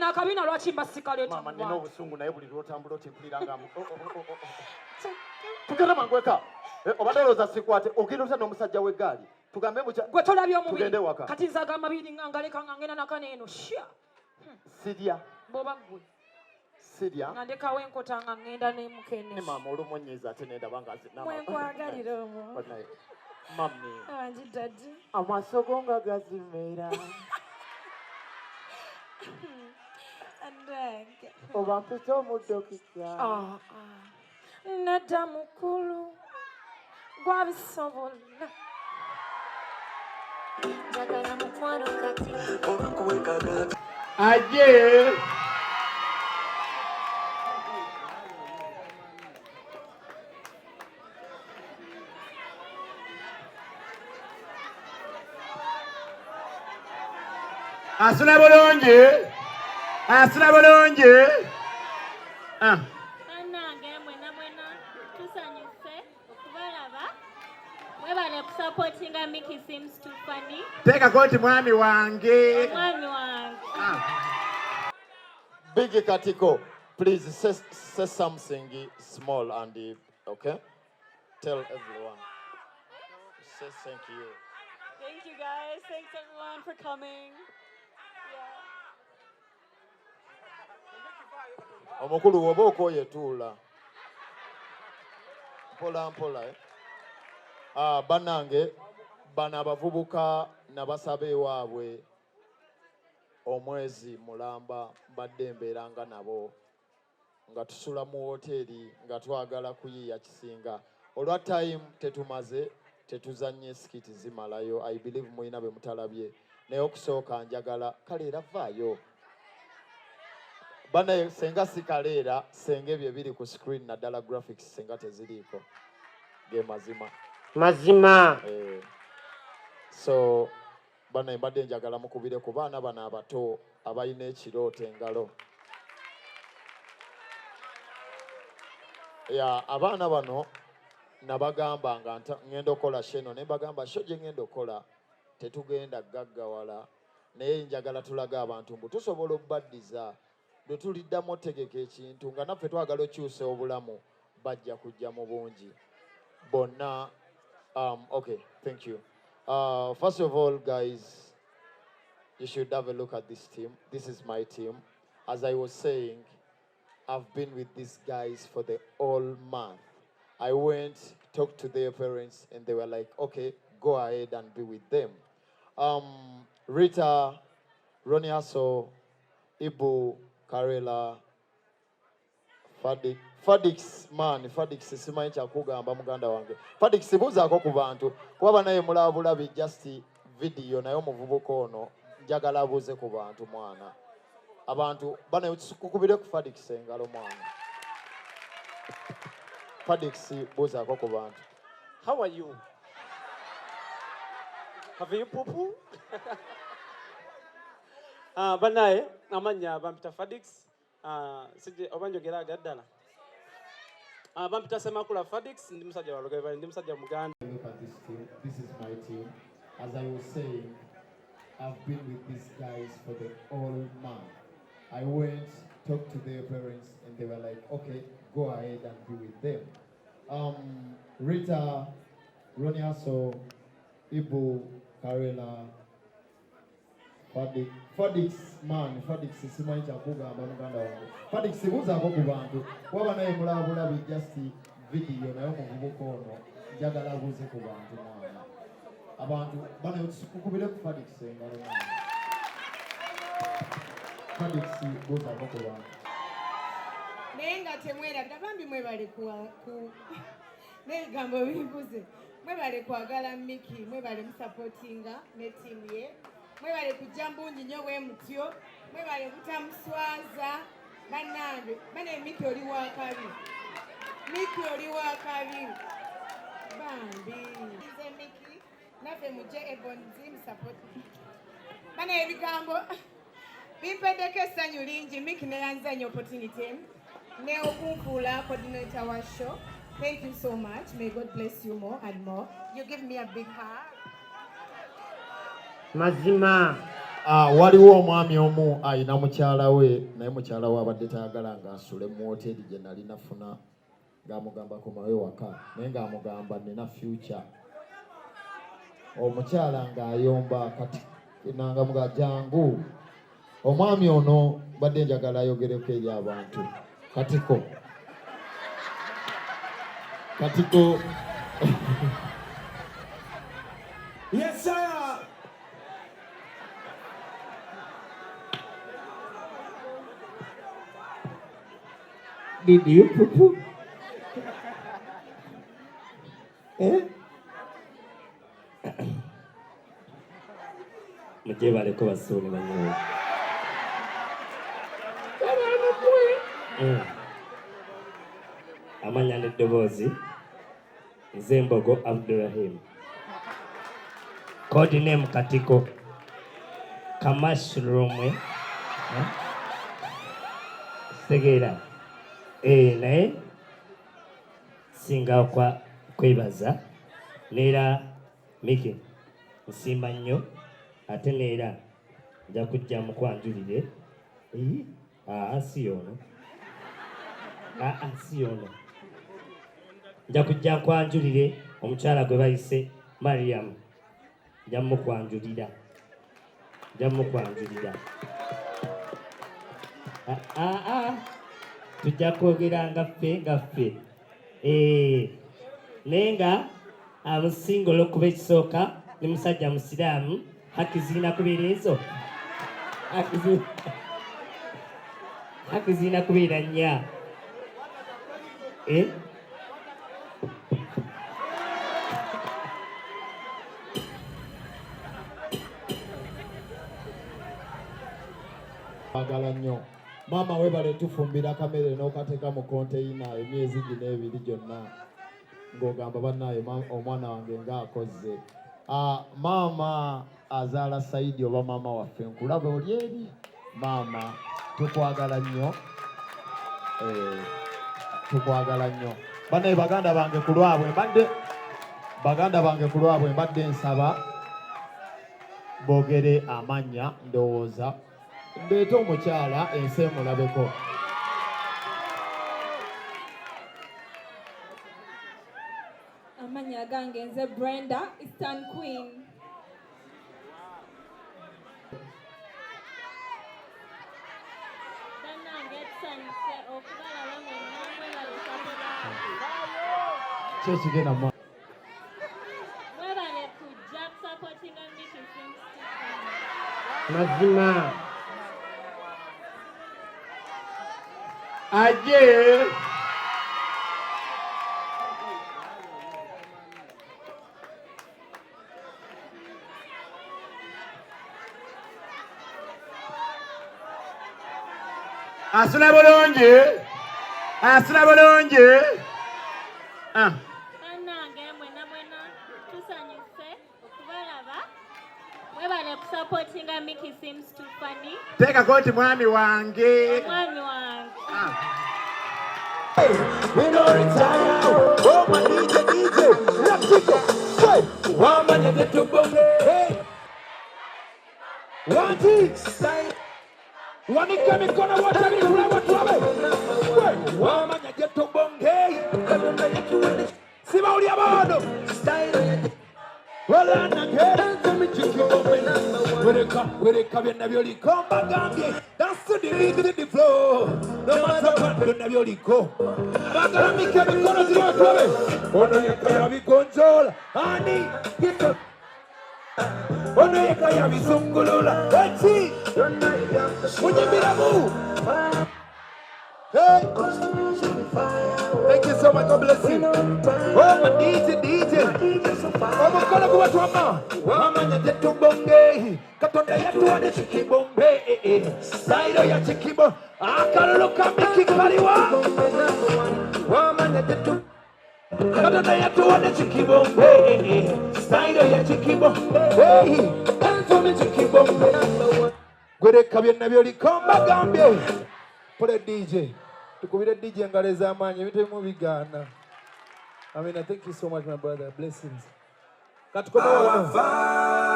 Kano akabiina lwaki mba sikaleeta Maama, mu nina bantu? Obusungu, naye buli lwotambula otimpulira nga oh, oh, oh, oh, oh. Tugenda mangu eka. Eh, obadde olowooza sikwate? Ogenda otya n'omusajja w'eggaali? Tugambe bukya Gwe tolabye omubiri? Tugende waka. Kati nze agamba biri nga ngaleka nga ngenda nakano eno sha. Sirya. Bw'oba ggwe Sirya. Nga ndekawo enkota nga ngenda nemukene. Ne maama, olumu onnyiiza, ate nendaba nga Mwenkwagalira omwo. Banaye, mummy. Angi daddy. Amaaso go nga gazimera. Andage. Oba mpita omudokita? Ah, ah. Nedda mukulu, gwabisobola. Njagala mukwano kati. Aje. Asula bulungi, asula bulungi. Ah. Bannange mwena mwena, tusanyuse okubalaba. Mwebale kusupportinga Mickey Seems Too Funny. Teekako nti mwami wange. Omwami wange. Ah. Big Katiko, please say something small and okay? Tell everyone. Say thank you. Thank you guys. Thanks everyone for coming. Yeah. Omukulu, woba okooye tuula. Mpola mpola, eh? Ah, bannange, bano abavubuka nabasaba ewaabwe omwezi mulamba, mbadde mbeeranga nabo nga tusula mu woteeri nga twagala kuyiiya kisinga. Olwa time tetumaze, tetuzanye skit zimalayo. I believe mulina be mutalabye, naye okusooka njagala kaleera vaayo. Banaye, senga si kaleera, senga ebyo ebiri ku screen, naddala graphics, senga teziriiko, ge mazima. Mazima. Eh, so banaye, mbadde njagala mukubire ku baana bano abato abalina ekirooto engalo ya abaana bano. Nabagamba nga ngenda okukola show eno, ne mbagamba show gye ngenda okukola tetugenda gaggawala, naye njagala tulage abantu mbu tusobola okubaddiza lwe tuliddamu otegeka ekintu nga naffe twagala okyusa obulamu, bajja kujja mu bungi bonna. Okay, thank you. First of all, guys, you should have a look at this team. This is my team. As I was saying, I've been with these guys for the whole month. I went, talked to their parents, and they were like, "Okay, go ahead and be with them." Rita, Ronnie Aso, Ibu, Karela, Fadik, Fadix man, Fadix simanyi kyakugamba muganda wange. Fadix, buuzaako ku bantu kuba banaye mulaba bulabi just video, naye omuvubuka ono njagala abuuze ku bantu mwana. Abantu banaye, kukubire ku Fadix engalo mwana. Fadix, buuzaako ku bantu. How are you? Have you poo? Banaye, amannya bampita Fadix. Sije oba njogera agaddala. Bampita Semakula Fadix, ndi musajja wa Lugave, ndi musajja Muganda. Look at this team. This is my team. As I was saying, I've been with these guys for the whole month. I went, talked to their parents, and they were like, "Okay, go ahead and be with them." Rita, Ronnie Aso, Ibu, Karela, Fadik, Fadix man, Fadix simanyi kyakugamba muganda wange. Fadix, buuzaako ku bantu kuba banaye mulaba bulabi just video, naye omuvubuka ono njagala abuuze ku bantu mwana. Abantu banaye, kukubire ku Fadix engalo mwana. Fadix, buuzaako ku bantu. Naye nga temwerabira bambi, mwebale ku n'ebigambo bimbuze. Mwebale kwagala Miki, mwebale musupportinga ne ttiimu ye, mwebale kujja mbungi nnyo bwe mutyo, mwebale butamuswaza. Bannange, bane, Miki oli wakabi, Miki oli wakabi bambi. Nze Miki, naffe mujje Ebonies musupport. Bane, ebigambo bimpeddeko essanyu lingi. Miki neyanzanya opportunity ne okunfuula coordinator wa show. Thank you so much. May God bless you more and more. You give me a big hug. Mazima. Ah, waliwo omwami omu alina mukyala we naye mukyala we abadde tayagala ng'asule mu wooteeri gye nali nafuna ng'amugamba komawo ewaka naye ng'amugamba nina future omukyala ng'ayomba kati nangamuga jangu omwami ono mbadde njagala ayogereko eri abantu katiko katiko. Yes, sir. Did you poo-poo? Eh? Mujebaleko basuuli banyowe. Amanya n'eddoboozi nze Mbogo Abdurahim. Code name Katiko. Kamashroom. Eh? Kitegeera. Eh, naye singa kwa kwebaza neera Miki nsiima nnyo ate neera nja kujja mukwanjulire. Aa si yono, aa si yono, nja kujja nkwanjulire omukyala gwe bayise Mariam, nja mukwanjulira, nja mukwanjulira. Aa tujja kwogera nga ffe nga ffe. Naye nga amusinga olw'okuba ekisooka ni musajja musiraamu, haki zirina kubeera ezo, haki zirina kubeera nnya. Agala nnyo maama webale tufumbira kamere n'okateeka mu konteyina emyezi gino ebiri gyonna ng'ogamba bannaye omwana wange ng'akozze. Maama azaala Saidi oba maama waffe nkulaba oli eri maama tukwagala nnyo, tukwagala nnyo bannaye baganda bange ku lwabwe mbadde baganda bange ku lwabwe mbadde nsaba boogere amannya ndowooza ndeete omukyala ensi emulabeko. Amannya gange nze Brenda Eastern Queen. Bannange tusanyuse okubalaba mwenna, mwebale kusapota. Ki ekigenda mu Mwebale kujja kusapootinga Mickey Films TV. Mazima. Aje. Asula bulungi, asula bulungi. Ah. Bannange mwenna mwenna tusanyuse okubalaba, mwebale kusapootinga Mickey Seems Too Funny. Teekako nti mwami wange. Omwami wange. We don't retire. Oh my DJ, DJ, let's go. Hey, wamanya tetubonge. Hey, one two, wanika mikono wote mikulawa twabe. Hey, wamanya tetubonge. Siba uli abano. Wala na wereka wereka byonna byoliko mbagambye. That's the beat the flow. No matter what byonna byoliko. Bagalamika mikono ziriwo twabe. Ono yekka yabigonjoola. Ani gito. Ono yekka yabisungulula. Eki munyimbiramu. Hey. Thank you so much. God bless you. Oh, my DJ, DJ. Omukono guba twama. Wamanya tetubonge. Katonda yatuwadde kikibombe. Sairo ya kikibo. Akalulu ka Miki kaliwa. Wamanya tetu. Katonda yatuwadde kikibombe. Sairo ya kikibo. Hey, enzumi kikibombe. Gwereka byonna byoliko mbagambye. Pole DJ. Tukubire DJ engalo ez'amaanyi ebintu ebimu bigaana. Amina, thank you so much my brother. Blessings. Katukome wano.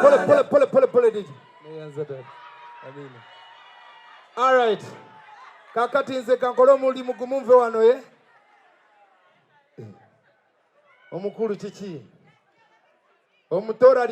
Pole pole pole pole pole DJ. Neyanza taata. Amina. All right. Kakati nze kankole omulimu gumu nve wano ye. Eh. Omukulu kiki? Omutoora.